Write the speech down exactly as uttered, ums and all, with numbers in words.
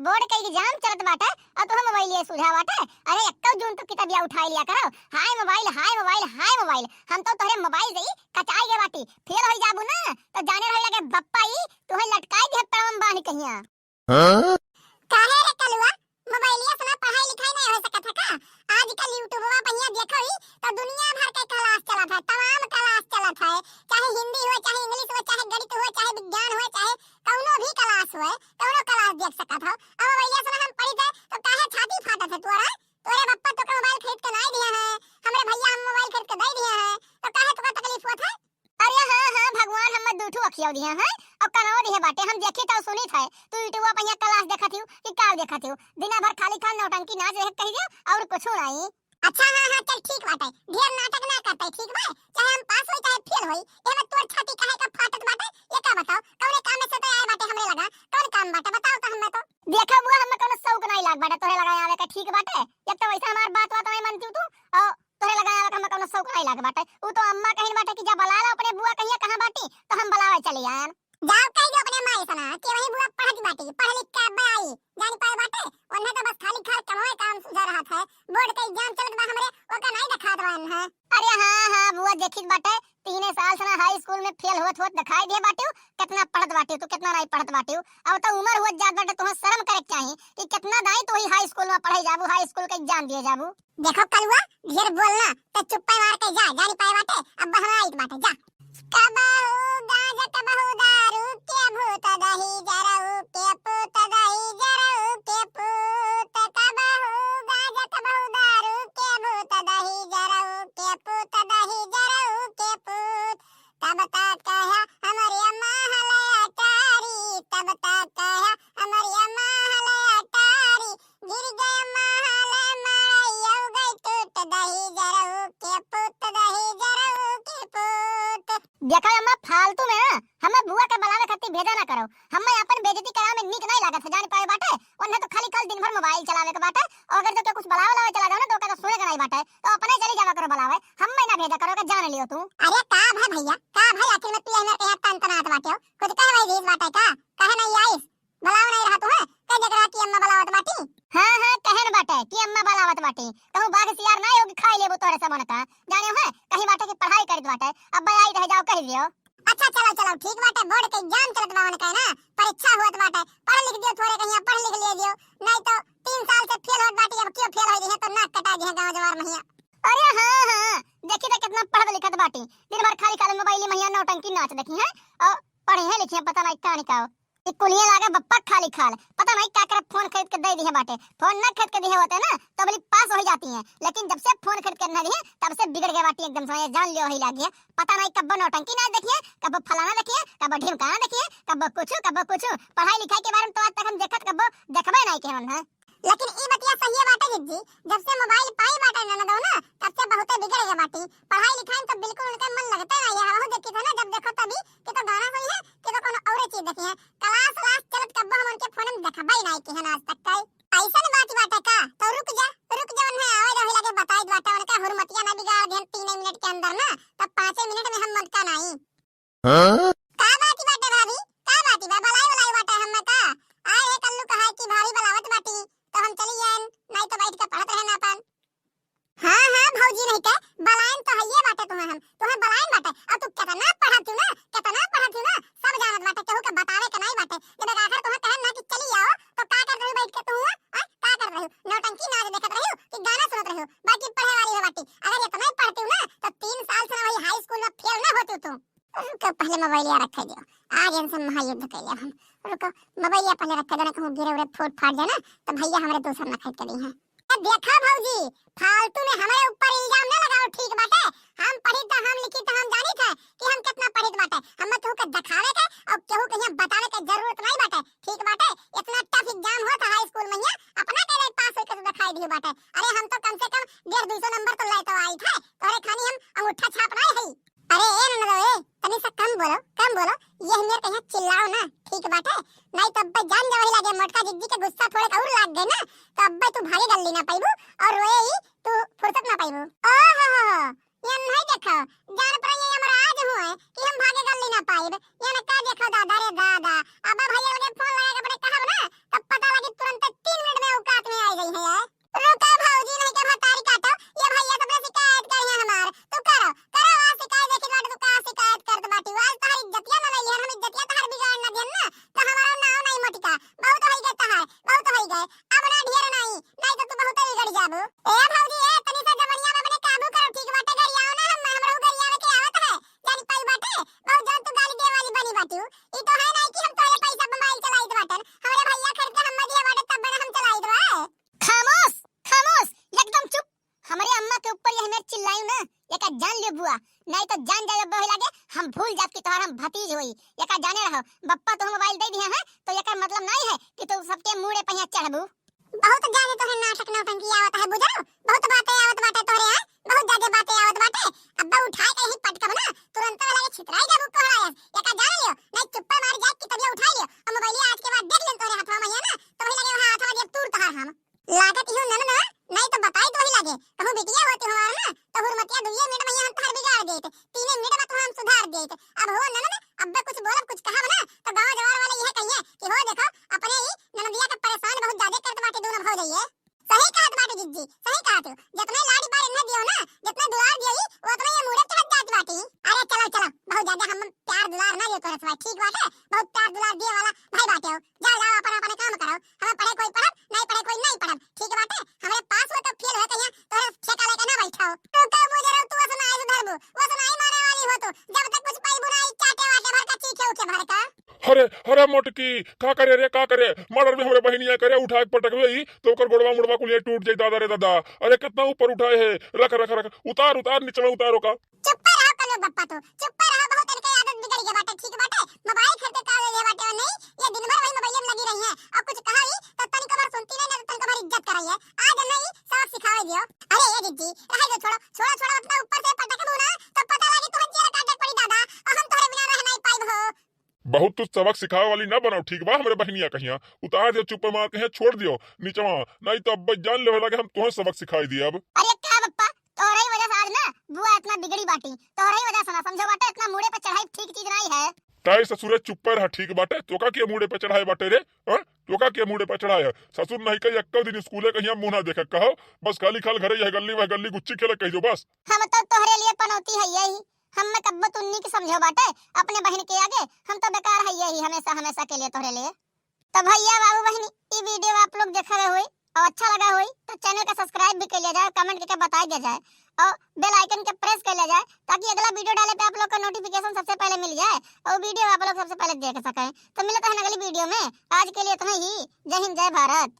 बोर्ड के एग्जाम चलत बाटे और तोहरे मोबाइलिया सूझा बाटे। अरे एक्को जून तो किताबिया उठाई लिया करो। हाय मोबाइल, हाय मोबाइल, हाय मोबाइल। हम तो तोहरे मोबाइल से ही कचाई गए बाटी। फेल होई जाबू ना तो जाने रहो लगे बप्पा ई तोहे लटकाई दे पेड़वा में बांध कहिया। हाँ? काहे रे कलुआ, मोबाइलिया से ना पढ़ाई लिखाई नहीं हो सकत है का? आजकल YouTubeवा पहिया देखो ही तो दुनिया भर के क्लास चलत है, तमाम क्लास चलत है, चाहे हिंदी हो, चाहे इंग्लिश हो, चाहे गणित हो, चाहे विज्ञान हो, चाहे कौनो भी क्लास हो, कौनो क्लास देख सकत हो। अब मोबाइलिया से ना हम पढ़ी थे तो काहे छाती फाटत है तोरा? तोरे बप्पा तो मोबाइल खरीद के नहीं दिया है, हमरे भैया हम मोबाइल खरीद के दे दिया है, तो काहे तोरा तकलीफ होत है? अरे हाँ, हाँ, भगवान हम्मे दू ठो अखियो दिहे हैं और कनवो दिहे बाटे, हम देखित और सुनित है। तू YouTubeवा पे यहाँ क्लास देखत हियो कि का देखत हियो? दिना भर खाली खाल नौटंकी नाच देख कहि दियो और कुछ नहीं। अच्छा, हाँ, हाँ, चल ठीक बाटे, ढेर नाटक ना करते, ठीक बा? चाहे हम पास होई चाहे फेल होई, एमे तोर छाती काहे का फाटत बाटे? ये का बताओ, कौने काम में से तो आए बाटे हमरे लगा? कौन काम बाटे बताओ तो हम्मे तो। देखो बुआ, हम्मे कौनो शौक नहीं लाग बाटे तोरे लगा आवे का, ठीक बाटे? एक तो वैसे हमार बात बात नहीं मानती तू, और तोरे लगा आवे का हमें कौनो शौक नहीं लाग बाटे। उ तो अम्मा कहिन बाटे कि जा बला ला अपने बुआ कहिया कहाँ बाटी, तो हम बलावे चली आयन। जाओ कह दो अपने माई से ना कि वही बुआ पढ़त बाटी, पढ़ लिख के अब आई, जान पाए बाटे। उन्हें तो बस खाली खाल कमाए काम सूझा रहत है। बोर्ड के एग्जाम चलत बा हमरे, ओका नहीं दिखात बा इन्हें। अरे हाँ, हाँ, बुआ देखित बाटे, तीने साल से ना हाई स्कूल में फेल होत होत दिखाई दे बाटियो, कितना पढ़त बाटियो तू, कितना नहीं पढ़त बाटियो। अब तो उम्र होत जात बाटे, तुम्हें शर्म करे के चाही कि कितना दाई तू ही हाई स्कूल में पढ़े जाबू, हाई स्कूल के एग्जाम दिए जाबू। देखो कलुआ, ढेर बोलना, तो चुप्पे मार के जा, जानी पाए बाटे, अब बहरा आइत बाटे, जा। कबहू गांजा, कबहू दारू के भूत, दही जरऊ के पूत, दही जरऊ के पूत। कबहू गांजा, कबहू दारू के भूत, दही जरऊ के पूत, दही जरऊ के पूत। तब तक कहा हमरी अम्मा हले अटारी, तब तक कहा हमरी अम्मा हले अटारी। गिर गए महल मड़ई, हो गई टूट, दही जरऊ के पूत, दही जरऊ के पूत। देखा अम्मा, फालतू में ना हमें बुआ के बलावे खातिर भेजा ना करो। हमें अपन बेइज्जती करावे में नीक नहीं लागत है, जान पाए बाटे। उन्हें तो खाली कल दिन भर मोबाइल चलावे के बाटे, और अगर जो के कुछ बलावे लावे चला जाओ ना, तो ओके तो सुने के नहीं बाटे, तो अपने चली जावा करो बलावे, हमें ना भेजा करो, के जान लियो तू। अरे का भाई भैया, का भाई, आखिर में तू हमारे यहाँ तन तनात बाटे हो, कुछ कहे भाई रीस बाटे का, कहे नहीं आइस? बलाव नहीं रहा तू है, कह जकरा कि अम्मा बलावत बाटी। हाँ, हाँ, कहन बाटे कि अम्मा बलावत बाटी। कहूँ बाघ सियार ना हो कि खाई लेबो तोरे सबन का। जाने है, कहीं बाटे कि पढ़ाई करित बाटे, अब आई रह जाओ कह दियो। अच्छा, चलो, चलो, ठीक बाटे, बोर्ड के एग्जाम चलत बा उनका ना, परीक्षा होत बाटे, पढ़ लिख दियो थोड़े कहिया, पढ़ लिख ले दियो, नहीं तो तीन साल से फेल होत बाटी, अब क्यों फेल हो रही है तो नाक कटा दिए गाँव जवार महिया। अरे हाँ, हाँ, देखी तो कितना पढ़त लिखत बाटी, दिन भर खाली खाली मोबाइल महिया नौटंकी नाच देखी है और पढ़ी है लिखी है, पता नहीं कहाँ निकाओ। ई कुलिये लागे बप्पा खाली खाल। पता नहीं का करे फोन खरीद के दे दिहे बाटे। फोन ना खरीद के दिहे होते ना, तो भली पास हो ही जाती हैं। लेकिन जब से फोन खरीद के ना दिहे, तब से बिगड़ गए बाटी एकदम से, जान लियो ही लागी है। पता नहीं कब्बो नौटंकी ना देखिए, कब्बो फलाना देखिए, कब्बो ढिमकाना देखिए, कब्बो कुछ, कब्बो कुछ। पढ़ाई लिखाई के बारे में तो आज तक हम देखत कब्बो देखबे नहीं के हम, हैं। लेकिन ई बतिया सही है बाटे जिज्जी, जब से मोबाइल पाई बाटे ननदो ना, तब से बहुते बिगड़ गए बाटी। पढ़ाई लिखाई में तो बिल्कुल उनका मन लगते नहीं है। हमहू देखी थे ना, जब देखो तभी कि तो गाना सुनी है, कि तो कोनो औरे चीज देखी है। क्लास व्लास चलत कब्बो हम उनके फोन में देखबे ही नहीं की है आज तक कई। ऐसन बात बाटे का? तो रुक जा, रुक जा, उन्हें आवे रही लगे बताई बाटे, उनका हुरमतिया ना बिगाड़ दिहन तीन मिनट के अंदर ना, तब पाँचे मिनट में हम मन का नहीं। हाँ? का बात बाटे भाभी? का बात बा? बलाई बलाई बाटे हमें का? आए हे कल्लू कहा कि भाभी बलावत बाटी, तो हम चली जाएन, नहीं तो बैठ के पढ़त रहे ना अपन। हाँ, हाँ, भौजी नहीं के, बलाइन तो हइये बाटे तुम्हें हम, तुम्हें बलाइन बाटे। अब तू कितना पढ़त हूँ ना, कितना पढ़त हूँ ना, सब जानत बाटे, केहू के बतावे के नहीं बाटे। जब एक आखिर तुम्हें कहन ना कि चली आओ, तो का कर रही बैठ के तू, हाँ? हाँ? का कर रही? नौटंकी नाच देखत रही कि गाना सुनत रही? बाकी पढ़े वाली हो बाटी। अगर इतना ही पढ़ती हूँ ना, तो तीन साल से ना वही हाई स्कूल में फेल ना होती तू। रुको, पहले मोबाइलिया रखे दियो, आज इनसे महायुद्ध कर लिया हम। रुको, मोबाइलिया पहले रखे दो ना, कहूँ गिरे उरे फूट फाट जाए ना, तो भैया हमारे दूसर ना खरीद के दी हैं। ए, देखा भौजी, फालतू में हमारे ऊपर इल्जाम ना लगाओ, ठीक बाटे? हम पढ़ी तो हम लिखी तो हम जानी थे कि हम कितना पढ़ी बाटे। हमें केहू के दिखावे के और केहू के यहाँ बतावे के जरूरत नहीं बाटे, ठीक बाटे? इतना टफ एग्जाम होता हाई स्कूल में, यहाँ अपना के पास होके तो दिखाई दियो बाटे। अरे हम तो कम से कम डेढ़ दो सौ नंबर तो ले तो आई थे, तोरे खानी हम अंगूठा छाप नहीं है। अरे ए ननदो ए, तनी सा कम बोलो, कम बोलो। ये हमें कहीं चिल्लाओ ना, ठीक बाटे? नहीं तो अब्बे जान जब वही लगे मोटका जिज्जी के गुस्सा थोड़े और लाग गए ना, तो अब्बे तू भागे गल्ली ना पाइबू और रोए ही तू फुर्सत ना पाइबू। ओ हो हो हो, ये नहीं देखो, जान पर ये हमरा आज हुए कि हम भागे गल्ली ना पाइब। ये ना का देखो दादा रे दादा, अब्बा भैया लगे फोन लगा के अपने कहब ना, तब पता लगी तुरंत कि तू सबके मूड़े पहिया चढ़बू। बहुत ज्यादा तोहरे नाटक नौटंकी आवत है बुझाऊ, बहुत बातें आवत बाटे तोहरे, हाँ, बहुत ज्यादा बातें आवत बाटे। अब्बे उठाए के ही पटकब ना, तुरंत लगे छितराई जाबू कोहड़ा यस। या का जान लियो, नहीं चुप्पे मार जाए कि तबिया उठाई लियो। अब मोबाइलिया आज के बाद देख लेन तोहरे हथवा में है ना, तो वही लगे वहाँ हथवा दिया तूर तोहार हम। लागत इहो ननद ना, नहीं तो बताई तो ही लागे। कहूँ बिटिया होती हमार ना, तो हुरमतिया दुइये मिनट में हम तोहर बिगाड़ देत, तीने मिनट में तोहर हम सुधार देत। अब हो ननद, अब्बे कुछ बोलब, कुछ कहब ना, तो गाँव जवार वाले यह कहिए कि हो देखो, अपने ही ननदिया के परेशान बहुत ज्यादा करत बाटे दोनों भौजइये। सही कहत बाटे जिज्जी, सही कहत हो। जितने लाड़ बार इन्हें दियो ना, जितने दुलार दियो ही, वो उतने ये मूड़े चढ़त जात बाटी। अरे चलो, चलो, बहुत ज्यादा हम प्यार दुलार ना दियो तोहरे सिवाय, ठीक बाटे? बहुत प्यार दुलार दिए वाला भाई बाटे हो। जाओ, जाओ, अपन, अपन काम करो। हमें पढ़े कोई पढ़ब, नहीं पढ़े कोई नहीं पढ़ब, ठीक बाटे? हमरे पास हो तो फेल हो कहिया, तोहरे ठेका लेके ना बैठो। तू का बुझे रहो, तू वसनाई सुधरबू, वसनाई मारे वाली हो तू। जब तक कुछ पाई बुराई चाटे वाटे भर का चीखे उठे भर का। अरे, अरे मोटकी, का करे रे, का करे? मर्डर भी हमरे बहिनिया करे, उठा के पटकबे ई, तो ओकर गोड़वा मुड़वा कुलिया टूट जाई, दादा रे दादा। अरे, कितना ऊपर उठाए है, रख, रख, रख, उतार, उतार, नीचे में उतार ओका। चुप्पे रहो कलयुग बप्पा तू, चुप्पे रहो, बहुत इनके आदत बिगड़ गई बाटे, ठीक बाटे? मोबाइल खरीदे का ले बाटे और नहीं, ये दिन भर वही मोबाइल में लगी रही है, और कुछ कहा ही तो तनिको भर सुनती नहीं, ना तो तनिको भर इज्जत कराई है। आज नहीं, सबक सिखावे दियो। अरे ये जिज्जी, रहे दो, छोड़ो, छोड़ो, छोड़ो, अपना ऊपर से पटक दो ना, तो पता लगे तुम्हें जेल काटे पड़ी दादा, और हम तोहरे बिना रह नहीं पाइब हो। बहुत तू सबक सिखावे वाली ना बनाओ, ठीक बा? हमरे बहिनिया कहिया उतार दियो, चुप्पे मार कहिया छोड़ दियो नीचवा, नहीं तो अब जान लेवे लगे हम तुम्हें सबक सिखाई दिए अब। अरे का बप्पा, तोहरे ही वजह से आज ना बुआ इतना बिगड़ी बाटी, तोहरे ही वजह से ना समझो बाटे, इतना मूड़े पे चढ़ाई ठीक चीज नहीं है। ताई ससुरे चुप्पे रहा, ठीक बाटे? तोका के मूड़े पे चढ़ाए बाटे रे? हाँ? तोका के मूड़े पे चढ़ाए है? ससुर नहीं कही एक्को दिन स्कूले कहिया मुँह ना देखे कहो, बस खाली खाल घरे यह गल्ली वह गल्ली गुच्ची खेले कह दो बस। हम तो तोहरे लिए पनौती है यही, हम में कब्बो तुन्नी की समझो बाटे, अपने बहिन के आगे हम तो बेकार है यही हमेशा, हमेशा के लिए तोहरे लिए। तो भैया बाबू बहिनी, ई वीडियो आप लोग देखे हुए होई और अच्छा लगा होई तो चैनल का सब्सक्राइब भी कर लिया जाए, कमेंट करके बताई दिया जाए और बेल आइकन के प्रेस कर लिया जाए, ताकि अगला वीडियो डाले पे आप लोग का नोटिफिकेशन सबसे पहले मिल जाए और वीडियो आप लोग सबसे पहले देख सकें। तो मिलते हैं अगली वीडियो में, आज के लिए इतना ही। जय हिंद, जय भारत।